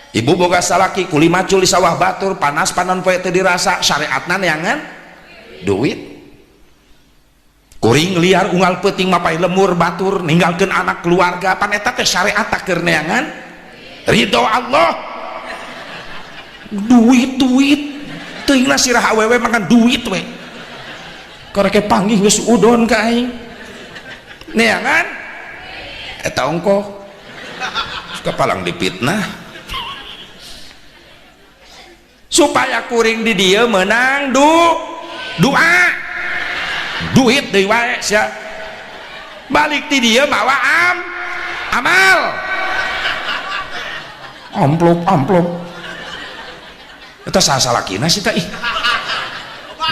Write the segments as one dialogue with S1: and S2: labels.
S1: Ibu boga salaki kuli macul di sawah batur, panas panon poe teu dirasa, syariatna neangan duit. Kuring liar unggal peuting mapay lemur batur ninggalkeun anak keluarga, pan eta teh syariat keur neangan ridho Allah. Duit duit teuingna sirah awewe makan duit we. Koreke panggih geus udon ka aing. Neangan eta ongkoh. Kapalang dipitnah. Supaya kuring di dieu meunang doa. Duit deui wae sia. Balik ti dieu mawa amal. Amplop amplop. Eta saha salakina sih teh ih.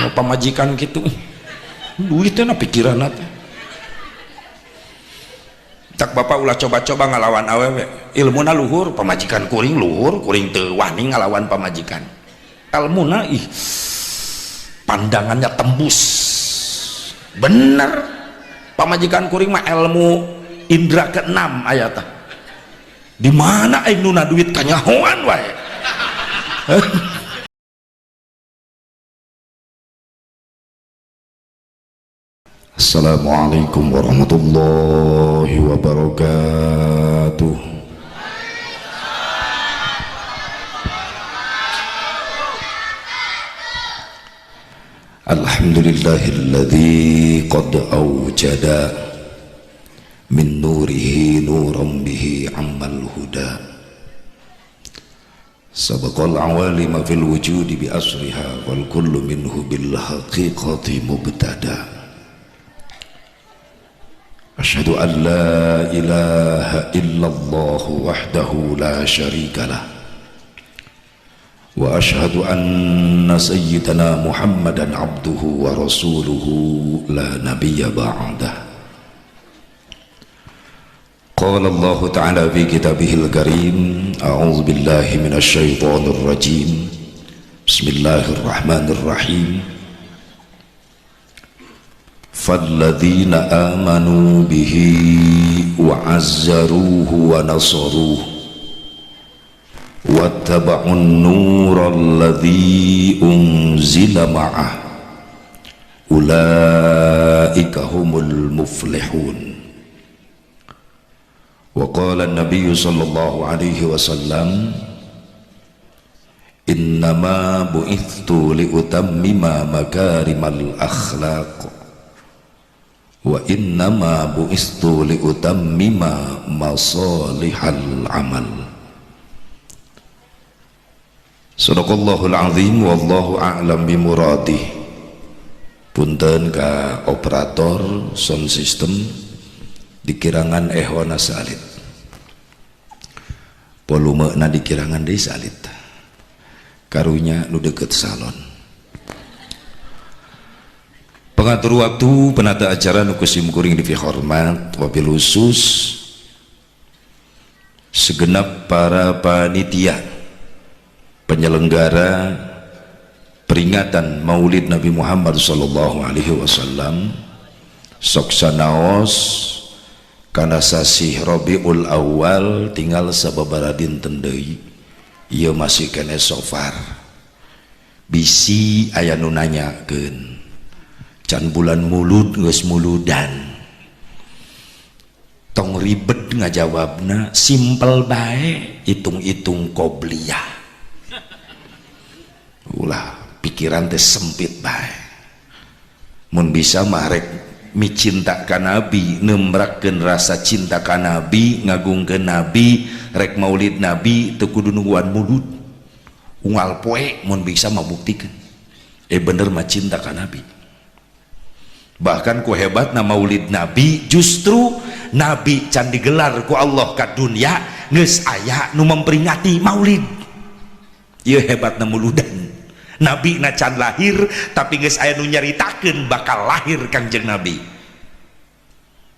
S1: Nu pamajikan kitu ih. Duit teh na pikiranna teh. Tak bapak ulah coba-coba ngalawan awewe. Ilmuna luhur, pamajikan kuring luhur, kuring teu wani ngalawan pamajikan. Ilmuna ih pandangannya tembus. Bener. Pamajikan kuring mah ilmu indra keenam aya tah. Di mana aing nuna duit kanyahoan wae. Assalamualaikum warahmatullahi wabarakatuh. Alhamdulillahilladzi qad awjada min nurihi nuran bihi ammal huda. Sabaqal awalima fil wujudi bi asriha wal kullu minhu bil haqiqati mubtada. Asyhadu an la ilaha illallah wahdahu la syarika lah. Wa asyhadu anna sayyidana Muhammadan abduhu wa rasuluhu la nabiyya ba'dah. Qala Allah ta'ala fi kitabihil karim, a'udzu billahi minasy syaithanir rajim. Bismillahirrahmanirrahim. Falladzina amanu bihi wa 'azzaruhu wa nasaruhu wattaba'un nural ladzi unzila ma'ah ulaika humul muflihun. Wa qala an-nabiy sallallahu alaihi wasallam, innama bu'ithtu liutammima makarimal akhlaq wa innama bu'istu liutammima masalihal amal. Sadaqallahul azim wallahu a'lam bimuradih. Punten ka operator sound system dikirangan ehona salit, volumena dikirangan deui salit, karunya nu deukeut salon. Pengatur waktu penata acara nu kusim kuring dipihormat wabil khusus segenap para panitia penyelenggara peringatan Maulid Nabi Muhammad sallallahu alaihi wasallam sok sanaos kana sasih Rabiul Awal tinggal sababaraha dinten deui, ieu masih kene sofar bisi aya nu nanyakeun can bulan mulud geus muludan, tong ribet ngajawabna, simpel bae hitung-hitung qobliyah. Ulah pikiran teh sempit bae. Mun bisa mah rek micinta ka nabi, nembrakeun rasa cinta ka nabi, ngagungkeun nabi, rek maulid nabi teu kudu nungguan mulud. Unggal poe mun bisa mah buktikeun bener mah cinta ka nabi. Bahkan ku hebatna maulid nabi, justru nabi can digelar ku Allah ka dunia geus aya nu memperingati maulid. Ieu hebatna muludan. Nabi na can lahir tapi geus aya nu nyaritakeun bakal lahir Kangjeng Nabi.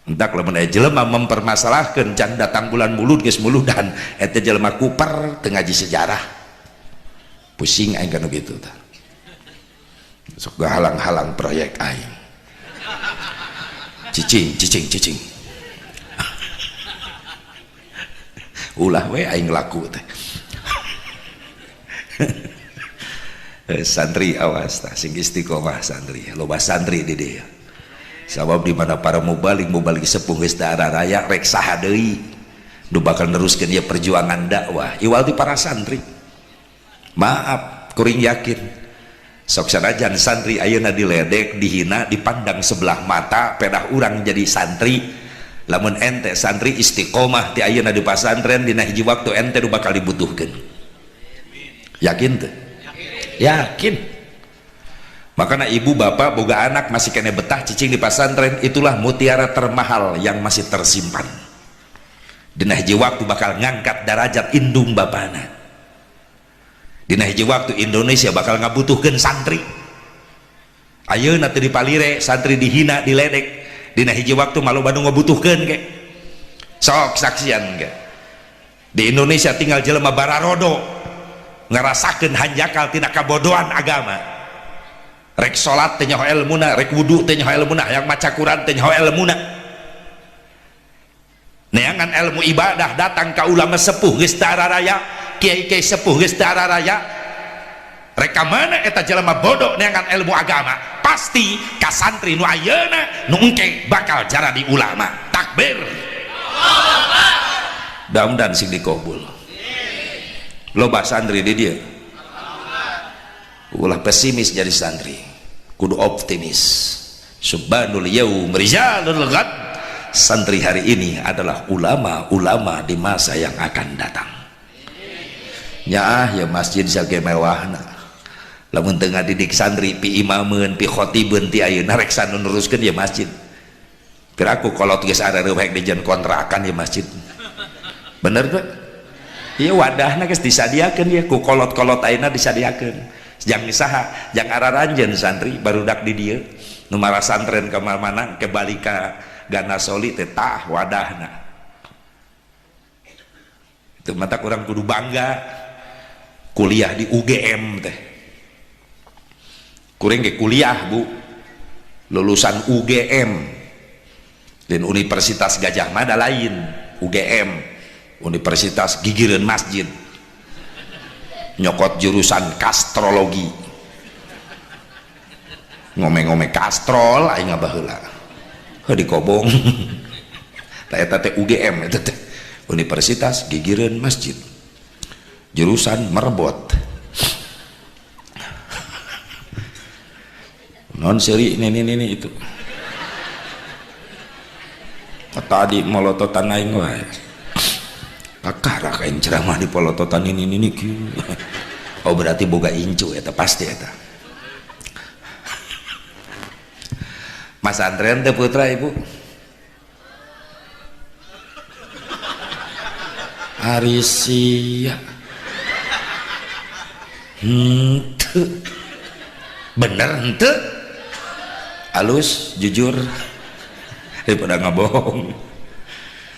S1: Entak lamun aya jelema mempermasalahkeun can datang bulan mulud geus muludan, eta jelema kuper teu ngaji sejarah. Pusing aing kana kitu tah. Sok halang-halang proyek aing. Cicing cicing cicing. Ulah we aing laku teh. Santri awas tah sing istiqomah santri, loba santri di dieu. Sabab di mana para mubalig sepuh geus raya rek saha deui nu bakal neruskeun ieu perjuangan dakwah iwal ti para santri. Maaf, kuring yakin sok sanajan santri ayeuna diledek, dihina, dipandang sebelah mata, pedah urang jadi santri. Lamun ente santri istiqomah ti ayeuna di pasantren, dina hiji waktu ente nu bakal dibutuhkeun. Yakin teu? Yakin. Makanya ibu bapak boga anak masih kene betah cicing di pasantren, itulah mutiara termahal yang masih tersimpan. Dina hiji waktu bakal ngangkat derajat indung bapana. Dina hiji waktu Indonesia bakal ngabutuhkeun santri. Ayeuna teu dipalire, santri dihina, diledek. Dina hiji waktu malu Bandung ngabutuhkeun ge. Sok saksian ge. Di Indonesia tinggal jelema bararodo ngerasakeun hanjakal tina kabodohan agama. Rek salat teh nyaho elmuna, rek wudu teh nyaho elmuna, hayang maca Quran teh nyaho elmuna. Neangan ilmu ibadah datang ka ulama sepuh geus teu araraya, kiai-kiai sepuh geus teu araraya. Rek ka mana eta jelema bodoh neangan ilmu agama? Pasti ka santri nu ayeuna nu engke bakal jaradi ulama. Takbir. Mudah-mudahan sing dikabul. Loba santri di dieu. Ulah pesimis jadi santri, kudu optimis. Subhanul yaum rijalul ghad. Santri hari ini adalah ulama-ulama di masa yang akan datang. Nyaah ya masjid sage mewahna. Lamun teu ngadidik santri pi imameun pi khotibeun ti ayeuna rek sanu neruskeun ya masjid. Piraku kolot geus areureum hek dijen kontrakan ya masjid. Bener teu? Iya wadahna geus disadiakeun ya ku kolot-kolot ayeuna disadiakeun. Jang saha? Jang araranjeun santri barudak di dieu nu marasantren ka mana-mana ke balik ka Ganasoli teh tah wadahna. Itu mata kurang kudu bangga kuliah di UGM teh. Kuring ge kuliah bu, lulusan UGM dan Universitas Gajah Mada lain, UGM Universitas Gigireun Masjid, nyokot jurusan kastrologi, ngome-ngome kastrol aing baheula heuh dikobong. Tah eta teh UGM eta teh Universitas Gigireun Masjid, jurusan merebot. Non seri ini itu tadi molototan aing wae. Kakara kain ceramah di polototan ini kieu. Oh berarti boga incu eta pasti eta. Mas Andrean teh putra ibu. Arisia. Henteu. Bener henteu? Alus jujur daripada ngabohong.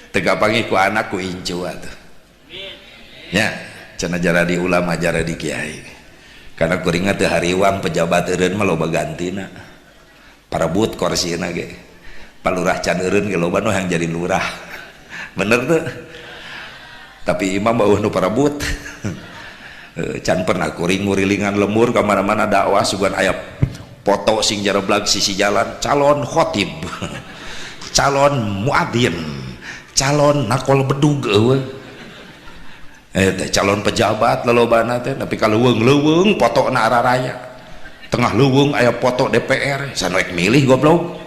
S1: Teu kapanggih ku anak ku incu atuh. Nya, cenah jaradi ulama jaradi kiai. Karena kuring teu hariwang pejabat eureun mah loba gantina. Parebut korsina ge. Palurah can eureun ge loba nu hayang jadi lurah. Bener teu? Tapi imam bauh nu parebut. Can pernah kuring ngurilingan lemur ka mana-mana dakwah sugan aya foto sing jareblag sisi jalan calon khotib, calon muadzin, calon nakol bedug eueuh. Teh calon pejabat lolobana teh tapi ka leuweung-leuweung fotona araraya. Tengah leuweung aya foto DPR, sanoek milih goblok.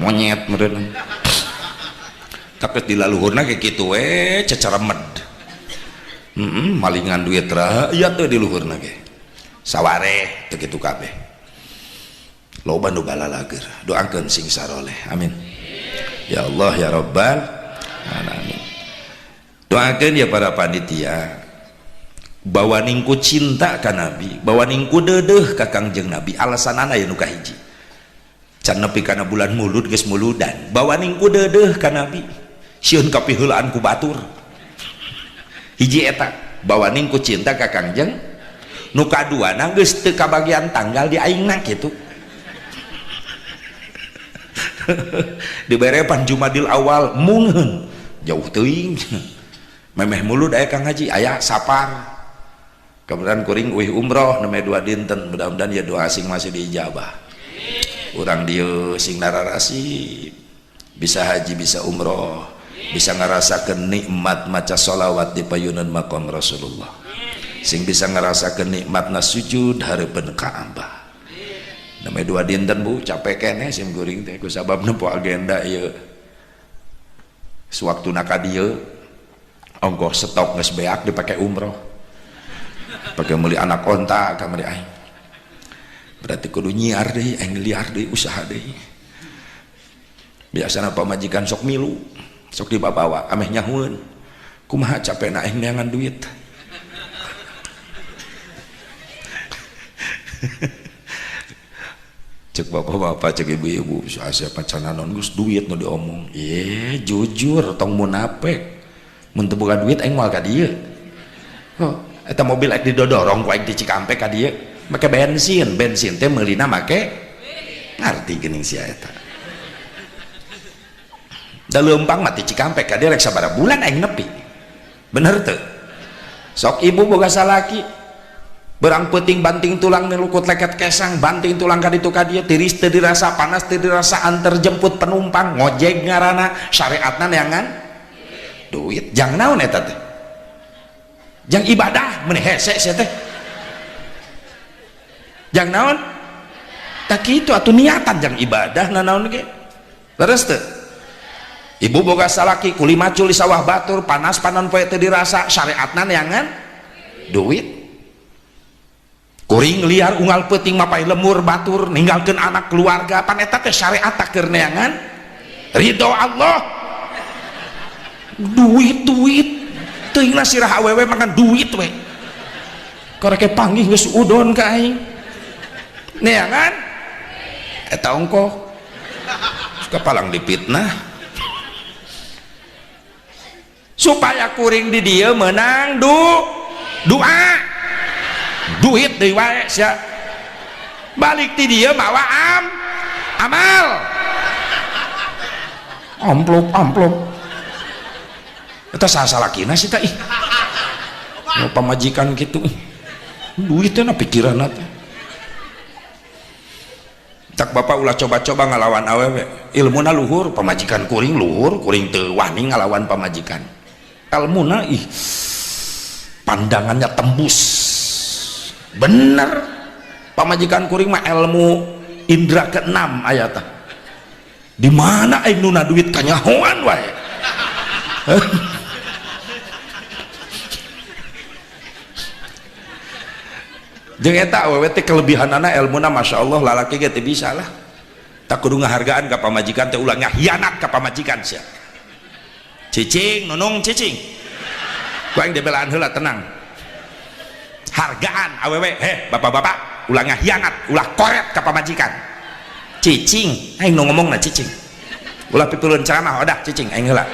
S1: Monyet meureun. Tapi di laluhurna ge kitu we ceceremed. Malingan duit rakyat teh di luhurna ge. Sawareh teu kitu kabeh. Loba nu balalager, doakeun sing saroleh. Amin. Ya Allah ya Rabbal alamin. Doakeun ya para panitia, bawaningku cinta ka Nabi, bawaningku deudeuh ka Kangjeng Nabi. Alasanana aya nu kahiji, can nepi kana bulan mulud geus muludan, bawaningku deudeuh ka Nabi, sieun kapiheulaan ku batur. Hiji eta, bawaningku cinta ka Kangjeng. Nu kaduana geus teu kabagian tanggal di aingna kitu. Diberepan Jumadil awal mungheun jauh teuing. Memeh mulud aya Kang Haji, aya sapar. Kemudian kuring uih umroh namanya 2 dinten, mudah-mudahan ya doa sing masih diijabah. Urang dieu sing nararasi bisa haji, bisa umroh, bisa ngerasakeun nikmat maca sholawat di payunan makom Rasulullah, sing bisa ngerasakeun nikmatna sujud hareupeun Ka'bah. Namanya 2 dinten bu, capek keneh sim kuring teh kusabab nempo agenda ieu. Sewaktu ka dieu ongkoh stok geus beak dipake umroh, pakai meuli anak onta ka meuli aing. Berarti kudu nyiar deui, aing liar deui, usaha deui. Biasana pamajikan sok milu, sok dibabawa ameh nyahueun. Kumaha capekna aing neangan duit. Cek bapak-bapak, cek ibu-ibu, saya pacananon geus duit nu diomong. Ye, jujur tong munafik. Mun teu boga duit aing moal ka dieu. Oh, eta mobil aing didodorong ku aing ti Cikampek ka dieu, make bensin, bensin teh meulina make ngarti geuning sia eta. Da leumpang mah ti Cikampek ka dieu rek sabaraha bulan aing nepi. Bener teu? Sok ibu boga salaki berang peuting banting tulang nilukut leket kesang banting tulang ka ditu ka dieu tiris teu dirasa panas teu dirasa anter jemput penumpang ngojek ngaranna syariatna neangan duit jang naon eta teh jang ibadah meuni hese sia teh jang naon tak kitu atuh niatan jang ibadah nanaon ge leres teu ibu boga salaki kuli macul di sawah batur panas panon poe teu dirasa syariatna neangan duit kuring liar unggal peuting mapai lemur batur ninggalkeun anak keluarga pan eta teh syariat keur neangan ridho Allah. Duit duit teuingna sirah awewe makan duit we koreke panggih geus udon ka aing neangan eta ongkoh kapalang dipitnah supaya kuring di dieu meunang doa duit deui wae sia balik ti dieu mawa amal amplop amplop eta salah-salakina sih teh ih pamajikan kitu duit teh na pikiranna teh tak bapak ulah coba-coba ngalawan awewe ilmuna luhur pamajikan kuring luhur kuring teu wani ngalawan pamajikan ilmuna ih pandangannya tembus bener pamajikan kuring mah ilmu indra keenam ayata di mana aing nuna duit kanyahoan wae. Jeung eta awewe teh kelebihanana elmuna Masya Allah lalaki ge teu bisa lah tak kudu ngahargaan ka pamajikan teh ulah ngahianat ka pamajikan sia cicing nunung cicing ku aing dibelaan heula tenang hargaan awewe heh bapak-bapak ulah ngahianat ulah koret ka pamajikan cicing aing nu ngomongna cicing ulah pipilun ceramah odah cicing aing heula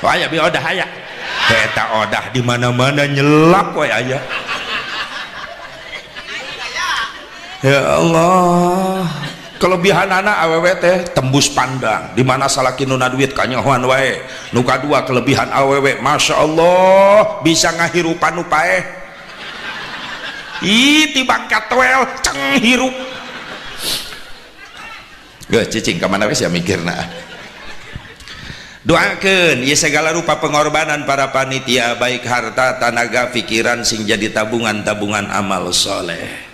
S1: oh aya bi odah aya eta odah di mana-mana nyelap we aya. Ya Allah, kelebihan anak awewe teh tembus pandang. Di mana salaki nuna duit kanyahoan wae. Nu kadua kelebihan awewe, Masya Allah bisa ngahirupan nu paeh. Ih tibang katoel ceng hirup. Geus cicing ka mana we sia mikirna. Doakeun ieu segala rupa pengorbanan para panitia baik harta, tanaga, pikiran sing jadi tabungan-tabungan amal soleh.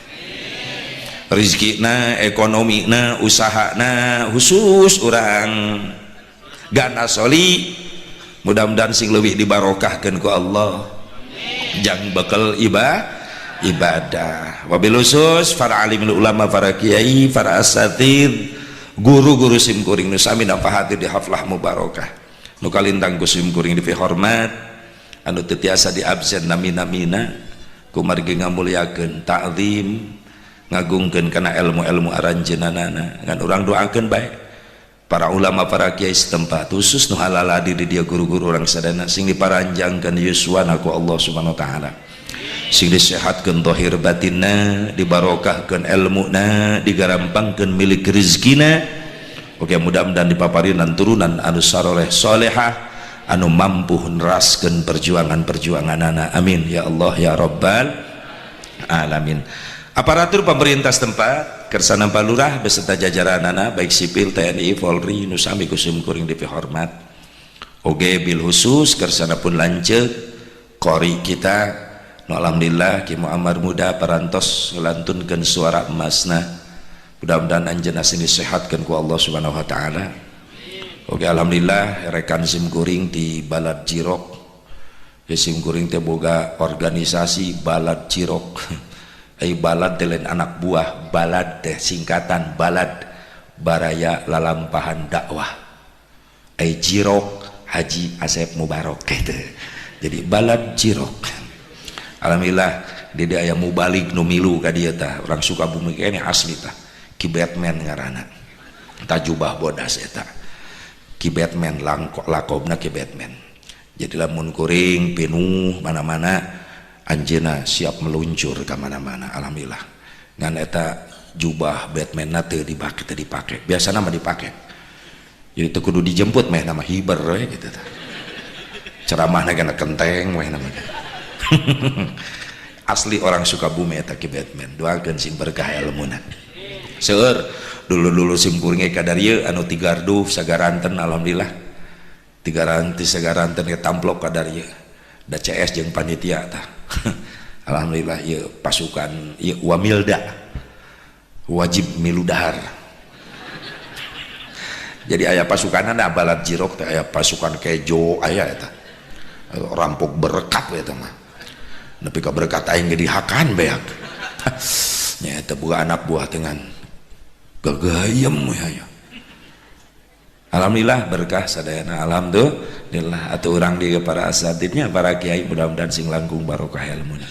S1: Rizkina, ekonomina, usahana, khusus orang gana soli mudah-mudahan sing leuwih dibarokahkeun ku Allah jang bekel ibadah wabil khusus para alim ulama, para kiai, para asatid, guru-guru sim kuring nu sami hadir di haflah mubarokah nu kalintang ku sim kuring dipihormat anu teu tiasa di absen nami-namina kumargi ngamuliakeun ta'zim ngagungkeun kana ilmu-ilmu aranjeunanana ngan urang doakeun bae para ulama para kiai setempat khusus nu halal di dia guru-guru urang sadayana sing diparanjangkeun yuswana ku Allah Subhanahu wa taala sing disehatkeun zahir batinna dibarokahkeun ilmuna digarampangkeun milik rezekina oke mudah-mudahan dipaparinan turunan anu saroleh solehah Anu mampu neraskeun perjuangan-perjuanganana. Amin ya Allah ya Rabbal alamin. Aparatur pemerintah setempat, kersana Pak Lurah beserta jajaranana, baik sipil, TNI, Polri, nu sami ku sim kuring dipihormat, oge bil khusus kersana pun lanceuk qori kita nu alhamdulillah Ki Muammar Muda parantos ngelantunkeun suara emasna. Mudah-mudahan anjeunna sing disehatkeun ku Allah Subhanahu wa taala. Oke, alhamdulillah rekan sim kuring di Balad Jirok ya, sim kuring teh boga organisasi Balad Jirok. Ai balad teh lain anak buah, balad teh singkatan balad, baraya lalampahan dakwah. Ai Jirok, Haji Asep Mubarok gitu. Jadi Balad Jirok. Alhamdulillah di dia aya mubalig nu milu ka dieu tah, urang Sukabumi kene asli tah. Ki Batman ngaranna. Tah, jubah bodas eta. Ki Batman, langkok lakobna Ki Batman. Jadi lamun kuring pinuh mana-mana, anjeuna siap meluncur ke mana-mana. Alhamdulillah, ngan eta jubah Batman na teu dipake, teu dipake. Biasana mah dipake, jadi teu kudu dijemput meh nama hiber we gitu tah. Ceramahna kana kenteng weh namanya. Asli orang Sukabumi eta Ki Batman. Doakeun sing berkah ilmuna. Seueur dulu-dulu sim kuring kadarieu anu tigarduh sagaranten. Alhamdulillah, tigaranti sagaranten ke tamplok kadarieu da CS jeung panitia tah. Alhamdulillah, ieu pasukan ieu wamilda, wajib milu dahar. Jadi aya pasukan ada Balad Jirok teh, aya pasukan kejo, aya eta rampok berkat eta mah, nepi ka berkat aing ge dihakan beak nya. Eta boga anak buah dengan gagayem ya, ya. Alhamdulillah berkah sadayana, alhamdulillah. Atau orang di para asatidnya, para kiai, mudah-mudahan sing langkung barokah ilmuna.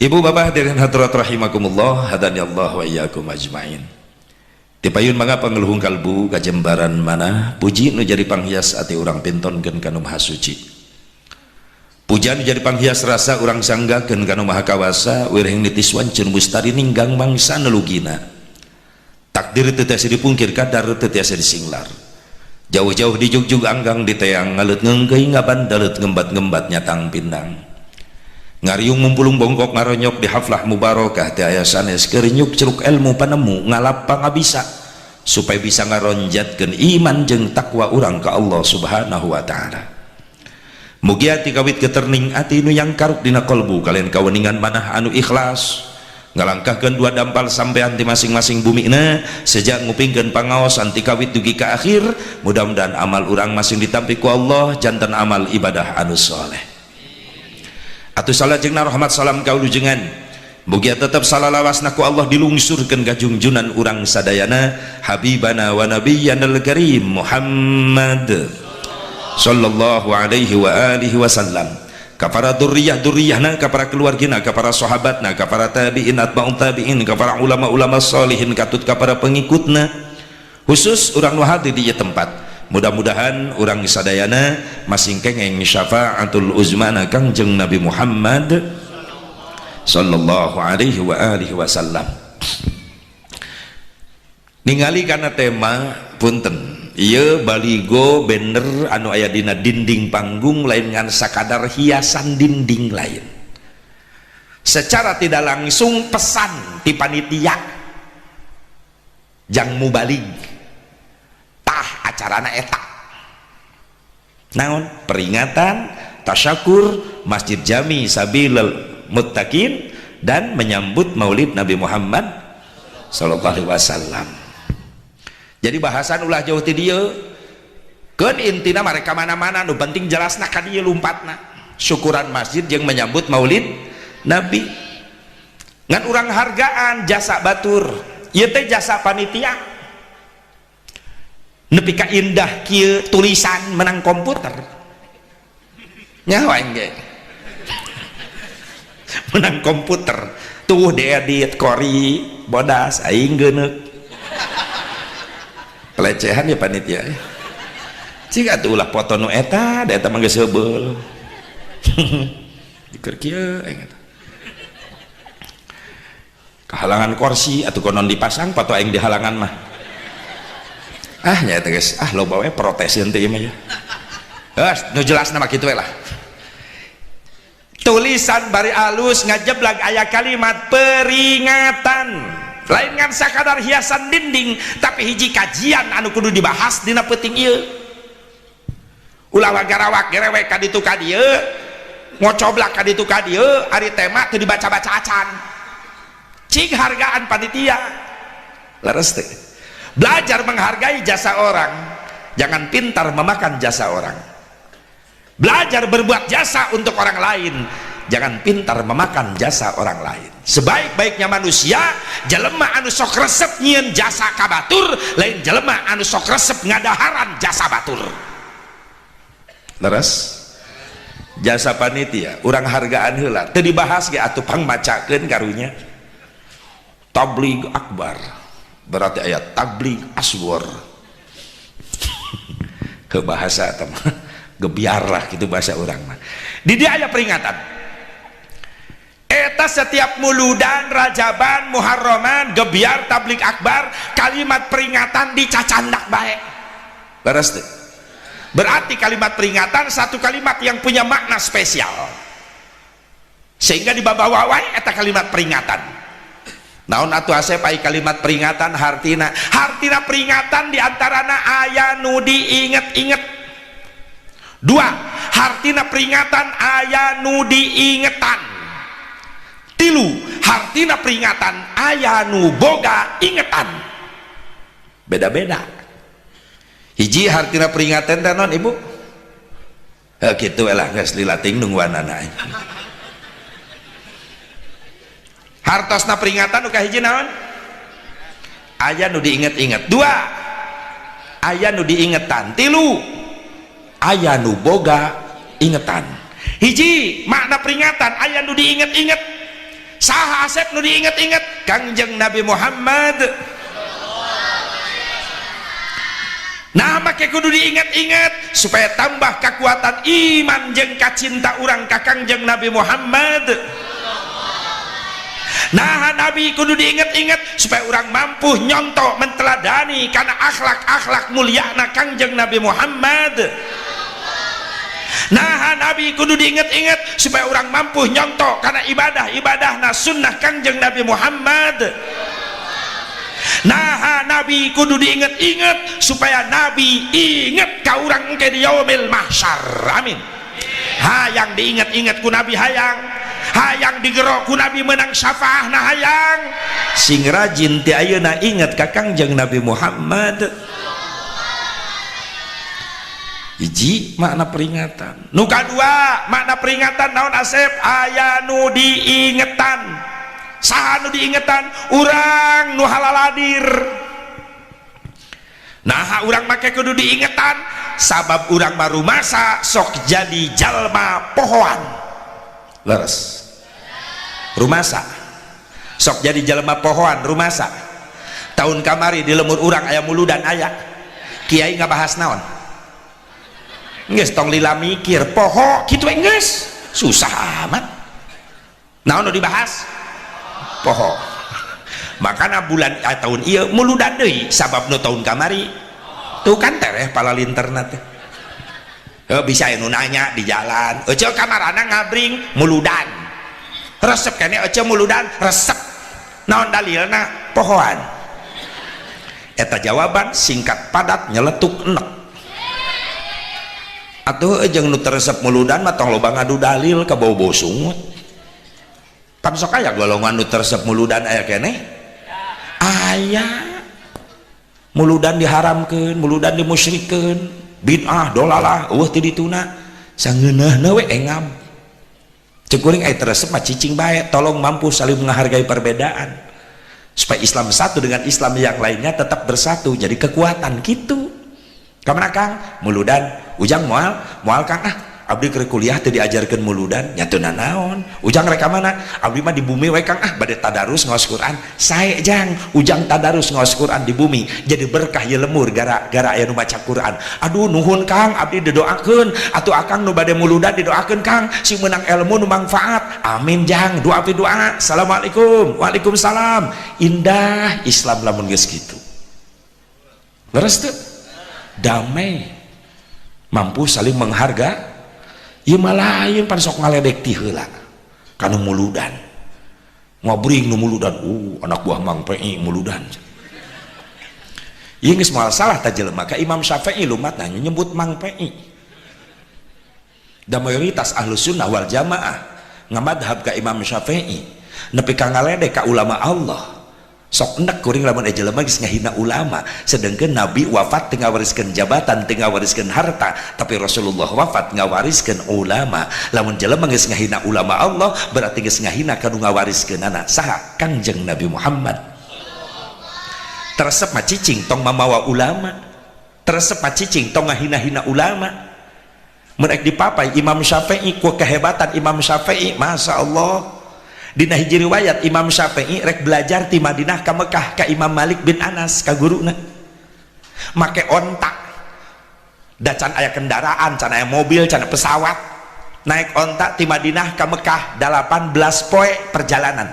S1: Ibu bapak hadirin hadirat rahimakumullah, hadani Allah wa iyyakum ajmain. Tipayun mangga pangeluhung kalbu kajembaran mana puji nu jadi panghias ati urang pintonkeun ka Nu Maha Suci. Puja nu jadi panghias rasa urang sanggakeun ka Nu Maha Kawasa, wireng nitis wancun mustari ninggang mangsa nelugina. Takdir teu tiasa dipungkir, kadar teu tiasa disinglar. Jauh-jauh dijugjug, anggang diteang, ngaleut ngeungkeuy ngabandalet, ngembat-ngembat nyatang pindang. Ngariung mumpulung bongkok ngaronyok di haflah mubarokah teu aya sanes keur nyuk ceruk ilmu panemu ngalap pangabisa supaya bisa ngaronjatkeun iman jeung takwa urang ka Allah Subhanahu wa taala. Mugia ti kawit keterning ati nu yang karuk dina kolbu kalian kaweningan manah anu ikhlas ngalangkahkeun dua dampal sampean di masing-masing bumina sejak ngupingkeun pangaosan ti kawit dugi ka akhir. Mudah-mudahan amal urang masing ditampi ku Allah janten amal ibadah anu soleh. Atuh salajengna rahmat salam kaulujengan mugia tetep salalawasna ku Allah dilungsurkeun ka junjunan urang sadayana, habibana wa nabiyyanal karim Muhammad sallallahu alaihi wa alihi wasallam, ka para durriyah durriyahna, ka para keluargina, ka para sahabatna, ka para tabi'in, atba'un tabi'in, ka para ulama-ulama salihin, katut ka para pengikutna, khusus urang nu hadir di tempat. Mudah-mudahan urang sadayana masing kengeng syafaatul uzmana Kangjeng Nabi Muhammad sallallahu alaihi wa alihi wasallam. Ningali karena tema, punten, iya, baligo banner anu aya dina dinding panggung lain ngan sakadar hiasan dinding, lain, secara tidak langsung pesan ti panitia jang mubalig tah acarana eta naon, peringatan tasyakur Masjid Jami Sabilul Muttaqin dan menyambut Maulid Nabi Muhammad sallallahu alaihi wasallam. Jadi bahasan ulah jauh ti dieu, keun intina mereka mana-mana, nu penting jelasna ka dieu lumpatna, syukuran masjid yang menyambut Maulid Nabi. Ngan urang hargaan jasa batur, ieu teh jasa panitia nepi ka indah kieu. Tulisan menang komputer, nyawa aing ge menang komputer tuh diedit kori bodas, aing geuneuk. Pelecehan ya panitia ya. Jika tuh ulah foto nu eta da, eta mah geus heubeul diker kieu aing eta. Kehalangan kursi atau konon dipasang foto aing di halangan mah. Ah nya eta geus, ah, loba we protes henteu ieu mah ya. Nu jelas nama kitu we lah. Tulisan bari alus ngajeblag aya kalimat peringatan. Lain ngan sakadar hiasan dinding, tapi hiji kajian anu kudu dibahas dina peuting ieu. Ulah garawak gerewek ka ditu ka dieu, ngocoblak ka ditu ka dieu, ari tema teu dibaca-baca acan. Cing hargaan panitia. Leres teh. Belajar menghargai jasa orang, jangan pintar memakan jasa orang. Belajar berbuat jasa untuk orang lain, jangan pintar memakan jasa orang lain. Sebaik-baiknya manusia, jelema anu sok resep nyieun jasa ka batur, lain jelema anu sok resep ngadaharan jasa batur. Leres? Jasa panitia, urang hargaan heula, teu dibahas ge atuh pangmacakeun karunya. Tabligh akbar, berarti ayat tabligh asghar. Ke bahasa eta mah gebiar lah gitu bahasa urang mah. Di dia aya peringatan. Eta setiap muludan, rajaban, muharraman, gebiar, tabligh akbar, kalimat peringatan dicacandak bae. Leres teu? Berarti kalimat peringatan satu kalimat yang punya makna spesial. Sehingga dibawa wae eta kalimat peringatan. Naon atuh asep ai kalimat peringatan hartina? Hartina peringatan diantarana aya nu diinget-inget. Dua, hartina peringatan aya nu diingetan. Tilu, hartina peringatan aya nu boga ingetan. Beda-beda. Hiji hartina peringatan teh naon ibu? Heh kitu we lah geus lila ting nungguanana. Hartosna peringatan nu kahiji naon? Aya nu diinget-inget. Dua, aya nu diingetan. Tilu, aya nu boga ingetan. Hiji makna peringatan aya nu diinget-inget. Saha asep nu diinget-inget? Kangjeng Nabi Muhammad. Nah make kudu diinget-inget supaya tambah kekuatan iman jeung kacinta urang ka Kangjeng Nabi Muhammad. Nah Nabi kudu diinget-inget supaya orang mampu nyontok menteladani karena akhlak-akhlak mulyana Kangjeng Nabi Muhammad. Nah Nabi kudu diinget-inget supaya orang mampu nyontok karena ibadah-ibadahna sunnah Kangjeng Nabi Muhammad. Nah Nabi kudu diinget-inget supaya Nabi inget ka urang engke di yaumil mahsyar. Amin. Hayang diinget-inget ku Nabi, hayang hayang digerok ku Nabi menang syafaah. Nah hayang sing rajin ti ayeuna inget ka Kangjeng Nabi Muhammad. Hiji makna peringatan. Nu kadua makna peringatan naon asep? Aya nu diingetan. Saha nu diingetan? Urang nu halaladir. Nah urang make kudu diingetan sabab urang marumasa sok jadi jalma pohoan. Leres. Rumasa sok jadi jalma pohoan rumasa. Tahun kamari di lemur urang aya muludan aya kiai ngabahas naon? Geus tong lila mikir poho kitu we geus susah amat. Naon nu dibahas? Poho. Makana bulan tahun ieu muludan deui sabab nu tahun kamari tuh kan tereh palalinterna teh. Bisa nu nanya di jalan, ece kamarana ngabring muludan. Resep kene ece muludan, resep. Naon dalilna? Pohoan. Eta jawaban singkat padat nyeletuk enek. Atuh jeung nu teu resep muludan mah tong loba ngadu dalil ka bau-bau sungut. Pan sok aya golongan nu teu resep muludan aya keneh? Aya. Muludan diharamkeun, muludan dimusyrikeun, bid'ah dolalah eueuh ti dituna. Sangeuneuhna we engam. Ceuk kuring aya teu resep mah cicing bae, tolong mampu saling menghargai perbedaan. Supaya Islam satu dengan Islam yang lainnya tetap bersatu jadi kekuatan gitu. Kamana Kang? Muludan. Ujang moal, moal Kang ah. Abdi keur kuliah teu diajarkeun muludan, nya teu nanaon. Ujang rek ka mana? Abdi mah di bumi we Kang ah, bade tadarus ngaos Quran. Sae jang, ujang tadarus ngaos Quran di bumi jadi berkah ieu lemur gara-gara aya nu maca Quran. Aduh nuhun Kang, abdi didoakeun. Atuh akang nu bade muludan didoakeun Kang, sing meunang ilmu nu mangfaat. Amin jang, doa pi doa. Assalamualaikum. Waalaikumsalam. Indah Islam lamun geus kitu. Leres teu? Damai. Mampu saling mengharga. Ieu mah lain, pan sok ngaledek ti heula kanu muludan, ngabring nu muludan, anak buah Mang PI muludan. Ieu geus moal salah ta jelema ka Imam Syafi'i lumatna nyebut Mang PI. Da mayoritas ahlu sunnah wal jamaah ngamadhab ka Imam Syafi'i, nepi ka ngaledek ka ulama Allah. Sok enek kuring lamun aya jelema geus ngahina ulama, sedangkan Nabi wafat teu ngawariskeun jabatan, teu ngawariskeun harta, tapi Rasulullah wafat ngawariskeun ulama. Lamun jelema geus ngahina ulama Allah, berarti geus ngahina kanu ngawariskeunana. Saha? Kangjeng Nabi Muhammad. Teu resep mah cicing, tong mamawa ulama. Teu resep mah cicing, tong ngahina-hina ulama. Mun ek dipapai Imam Syafi'i, ku kehebatan Imam Syafi'i, Masya Allah. Dina hiji riwayat, Imam Syafi'i rek belajar di Madinah ka Mekah ka Imam Malik bin Anas, ka guruna, make onta. Da can aya kendaraan, can aya mobil, can pesawat. Naik onta di Madinah ke Mekah, 18 poe perjalanan.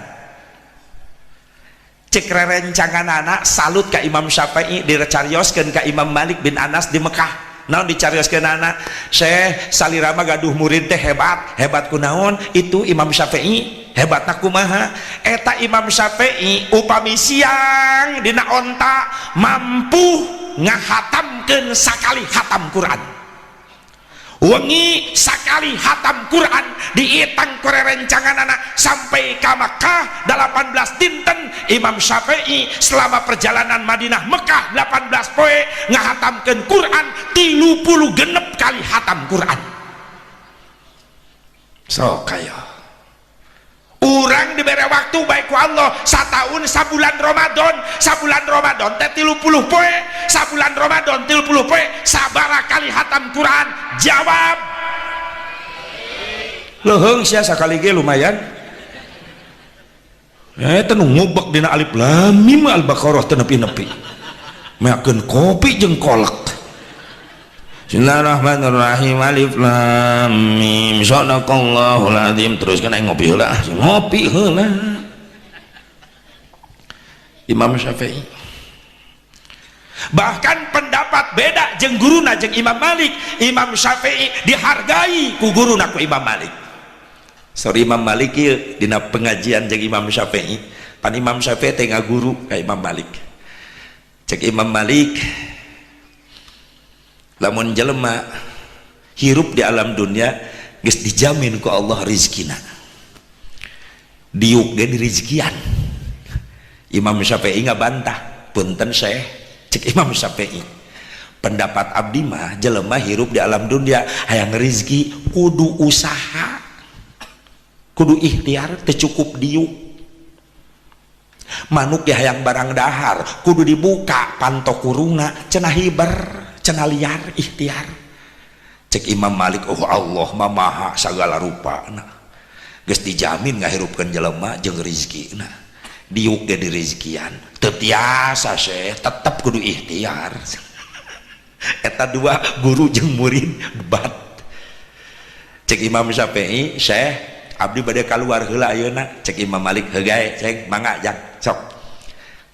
S1: Cek rerencanganana, salut ka Imam Syafi'i, direcarioskeun ka Imam Malik bin Anas di Mekah. Naon dicarioskeunana? "Syekh, salira mah gaduh murid teh hebat." "Hebat kunaon?" "Itu Imam Syafi'i." "Hebatna kumaha?" "Eta Imam Syafi'i upami siang dina onta mampu ngahatamkeun sakali hatam Quran, wengi sakali hatam Quran." Diitang ku rerencanganana, sampai ka Makkah 18 dinten, Imam Syafi'i selama perjalanan Madinah Mekah 18 poe ngahatamkeun Quran 36 kali hatam Quran. So kaya urang diberi waktu baik ku Allah satahun sabulan Ramadan. Sabulan Ramadan teh 30 poe. Sabulan Ramadan 30 poe, sabara kali hatam Quran? Jawab. Leuheung sia, sakali ge lumayan. Eh, teu ngubek dina alif lam mim al-Baqarah teu nepi-nepi. Meakeun kopi jeung kolak. Bismillahirrahmanirrahim, alif lam mim, sadaqallahul azim. Terus kan aing ngopi heula, ngopi heula. Imam Syafi'i bahkan pendapat beda jeung guruna, jeung Imam Malik. Imam Syafi'i dihargai ku guruna, ku Imam Malik. Sorry, Imam Malik ieu dina pengajian jeung Imam Syafi'i, pan Imam Syafi'i teh ngaguru ka Imam Malik. Cek Imam Malik, lamun jelema hirup di alam dunia geus dijamin ku Allah rizkina, diuk ge dirizkian. Imam Syafi'i ngabantah, "Punten, Syekh," cek Imam Syafi'i, "pendapat abdi mah jelema hirup di alam dunia hayang rizki kudu usaha, kudu ikhtiar, teu cukup diuk. Manuk ya hayang barang dahar kudu dibuka panto kurungna, cenah hiber, cenah liar, ikhtiar." Cek Imam Malik, "Oh, Allah mah maha segala rupa, nah geus dijamin ngahirupkeun jelema jeung rizkina, diuk ge dirizkian." "Teu tiasa, Syekh, tetep kudu ikhtiar." Eta dua guru jeung murid debat. Cek Imam Syafi'i, "Syekh, abdi bade keluar heula ayeuna." Cek Imam Malik, "Heugae, ceng, mangga jang, sok."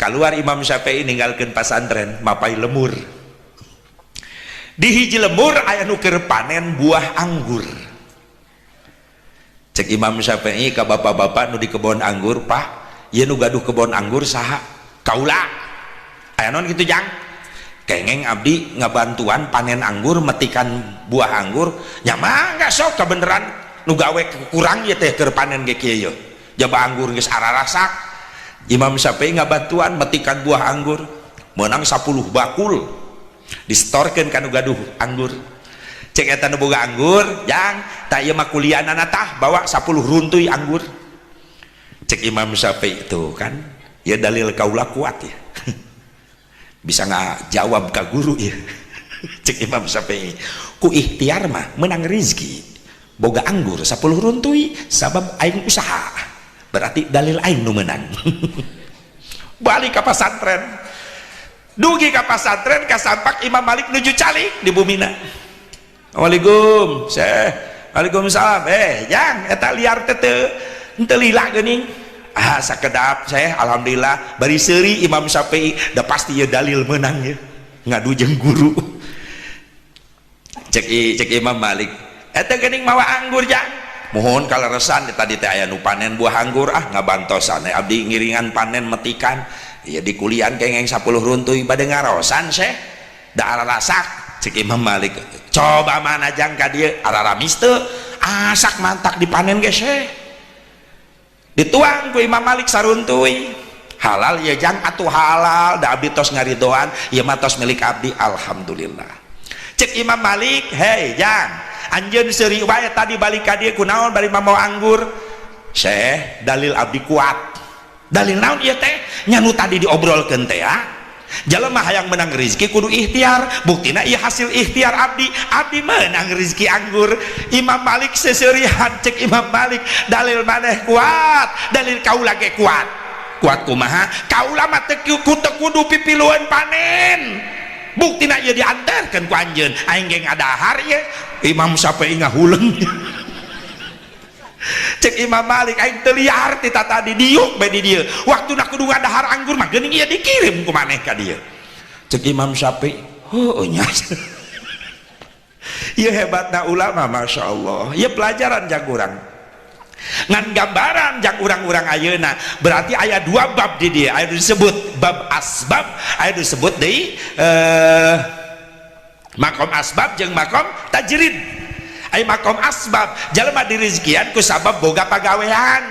S1: Keluar Imam Syafi'i ninggalkeun pasantren, mapai lemur. Di hiji lemur aya nu keur panen buah anggur. Cek Imam Syafi'i ka bapak-bapak nu di kebun anggur, "Pak, ieu nu gaduh kebun anggur saha?" "Kaula." "Aya naon kitu, jang?" "Kengeng abdi ngabantuan panen anggur, metikan buah anggur." "Nya mangga sok, kebeneran nu gawe kurang ieu teh, keur panen ge kieu ye, jaba anggur geus ararasak." Imam Syafi'i ngabantuan metikan buah anggur, menang 10 bakul, distorkeun ka nu gaduh anggur. Cek eta nu boga anggur, "Jang, tah ieu mah kulianana, tah bawa 10 runtuy anggur." Cek Imam Syafi'i, itu kan ya dalil kaula kuat ya, bisa nggak jawab ka guru ya." Cek Imam Syafi'i, "Ku ikhtiar mah menang rizki, boga anggur 10 runtuy sabab aing usaha, berarti dalil aing nu menang." Balik ke pesantren, dugi ke pesantren, kasampak Imam Malik nuju calik di bumina. "Assalamualaikum, Syekh." "Waalaikumsalam. Eh, jang, eta liar teh teu henteu lila geuning?" "Ah, sakedap, Syekh, alhamdulillah." Bari seuri Imam Syafi'i, da pasti ya dalil menang ya, ngadu jeung guru. Cek Imam Malik, eta geuning mawa anggur, jang. Mohon kaleresan, tadi teh aya nu panen buah anggur, ah, ngabantosan abdi ngiringan panen metikan. Ya, di kulian kengeng 10 runtuy, bade ngarosan, Syekh, da arasak. Cek Imam Malik, coba mana, jang, ka dieu araramis teu? Asak, mantak dipanen ge, Syekh. Dituang ku Imam Malik saruntuy. Halal ya, jang? Atuh halal, da abdi tos ngaridoan, ieu mah tos milik abdi, alhamdulillah. Cek Imam Malik, hei jang, anjeun seuri wae tadi balik ka dieu, kunaon bari mawa anggur? Syekh, dalil abdi kuat. Dalil naon ieu teh? Nya nu tadi diobrolkeun teh ya, jelema hayang menang rezeki kudu ikhtiar. Buktina ieu hasil ikhtiar abdi, abdi menang rezeki anggur. Imam Malik seserian. Cek Imam Malik, dalil maneh kuat, dalil kaula ge kuat. Kuat kumaha? Kaula mah teu kudu pipiluan panen, buktina ieu diantarkeun ku anjeun, aing ge ngadahar ieu. Imam Syafi'i ngahuleng. Cek Imam Malik, aing teu liar ti tadi, diuk bae di dieu, waktuna kudu ngadahar anggur mah geuning ieu dikirim ku maneh ka dieu. Cek Imam Syafi'i, heueuh nya. Ieu hebatna ulama, Masya Allah. Ieu pelajaran jang urang, ngan gambaran jang urang-urang ayeuna. Berarti aya dua bab di dieu, aya disebut bab asbab, aya disebut deui makom asbab jeung makom tajrid. Aya makom asbab, jalma dirizkian ku sabab boga pagawean.